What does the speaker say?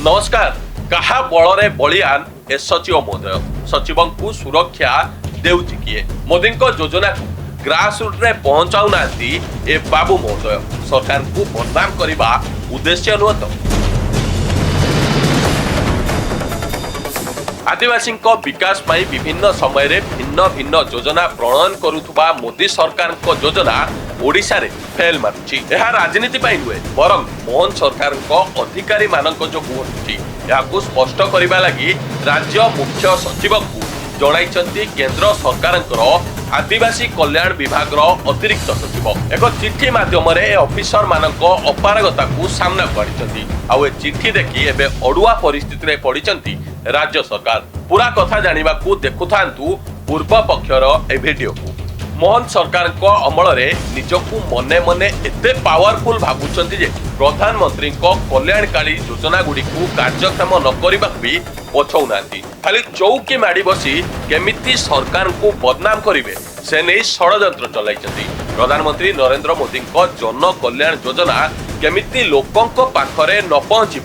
ନମସ୍କାର। କାହା ବଳରେ ବଳିଆନ ଏ ସଚିବ ମହୋଦୟ? ସଚିବଙ୍କୁ ସୁରକ୍ଷା ଦେଉଛି କିଏ? ମୋଦିଙ୍କ ଯୋଜନାକୁ ଗ୍ରାସରୁଟ୍ରେ ପହଞ୍ଚାଉନାହାନ୍ତି ଏ ବାବୁ ମହୋଦୟ। ସରକାରଙ୍କୁ ବଦନାମ କରିବା ଉଦ୍ଦେଶ୍ୟ ନୁହଁ ତ? ଆଦିବାସୀଙ୍କ ବିକାଶ ପାଇଁ ବିଭିନ୍ନ ସମୟରେ ଭିନ୍ନ ଭିନ୍ନ ଯୋଜନା ପ୍ରଣୟନ କରୁଥିବା ମୋଦି ସରକାରଙ୍କ ଯୋଜନା ଓଡ଼ିଶାରେ ଫେଲ୍ ମାରୁଛି। ଏହା ରାଜନୀତି ପାଇଁ ନୁହେଁ, ବରଂ ମୋହନ ସରକାରଙ୍କ ଅଧିକାରୀମାନଙ୍କ ଯୋଗୁଁ ଘଟୁଛି। ଏହାକୁ ସ୍ପଷ୍ଟ କରିବା ଲାଗି ରାଜ୍ୟ ମୁଖ୍ୟ ସଚିବଙ୍କୁ ଜଣାଇଛନ୍ତି କେନ୍ଦ୍ର ସରକାରଙ୍କର ଆଦିବାସୀ କଲ୍ୟାଣ ବିଭାଗର ଅତିରିକ୍ତ ସଚିବ। ଏକ ଚିଠି ମାଧ୍ୟମରେ ଏ ଅଫିସରମାନଙ୍କ ଅପାରଗତାକୁ ସାମ୍ନାକୁ ଆଣିଛନ୍ତି। ଆଉ ଏ ଚିଠି ଦେଖି ଏବେ ଅଡୁଆ ପରିସ୍ଥିତିରେ ପଡ଼ିଛନ୍ତି ରାଜ୍ୟ ସରକାର। ପୁରା କଥା ଜାଣିବାକୁ ଦେଖୁଥାନ୍ତୁ ପୂର୍ବ ପକ୍ଷର ଏ ଭିଡିଓକୁ। ମୋହନ ସରକାରଙ୍କ ଅମଳରେ ନିଜକୁ ମନେ ମନେ ଏତେ ପାୱାରଫୁଲ ଭାବୁଛନ୍ତି ଯେ ପ୍ରଧାନମନ୍ତ୍ରୀଙ୍କ କଲ୍ୟାଣକାରୀ ଯୋଜନାଗୁଡ଼ିକୁ କାର୍ଯ୍ୟକ୍ଷମ ନ କରିବାକୁ ବି ପଛଉନାହାନ୍ତି। ଖାଲି ଚୌକି ମାଡ଼ି ବସି କେମିତି ସରକାରଙ୍କୁ ବଦନାମ କରିବେ, ସେ ନେଇ ଷଡ଼ଯନ୍ତ୍ର ଚଲାଇଛନ୍ତି। ପ୍ରଧାନମନ୍ତ୍ରୀ ନରେନ୍ଦ୍ର ମୋଦିଙ୍କ ଜନ କଲ୍ୟାଣ ଯୋଜନା କେମିତି ଲୋକଙ୍କ ପାଖରେ ନ ପହଞ୍ଚିବ,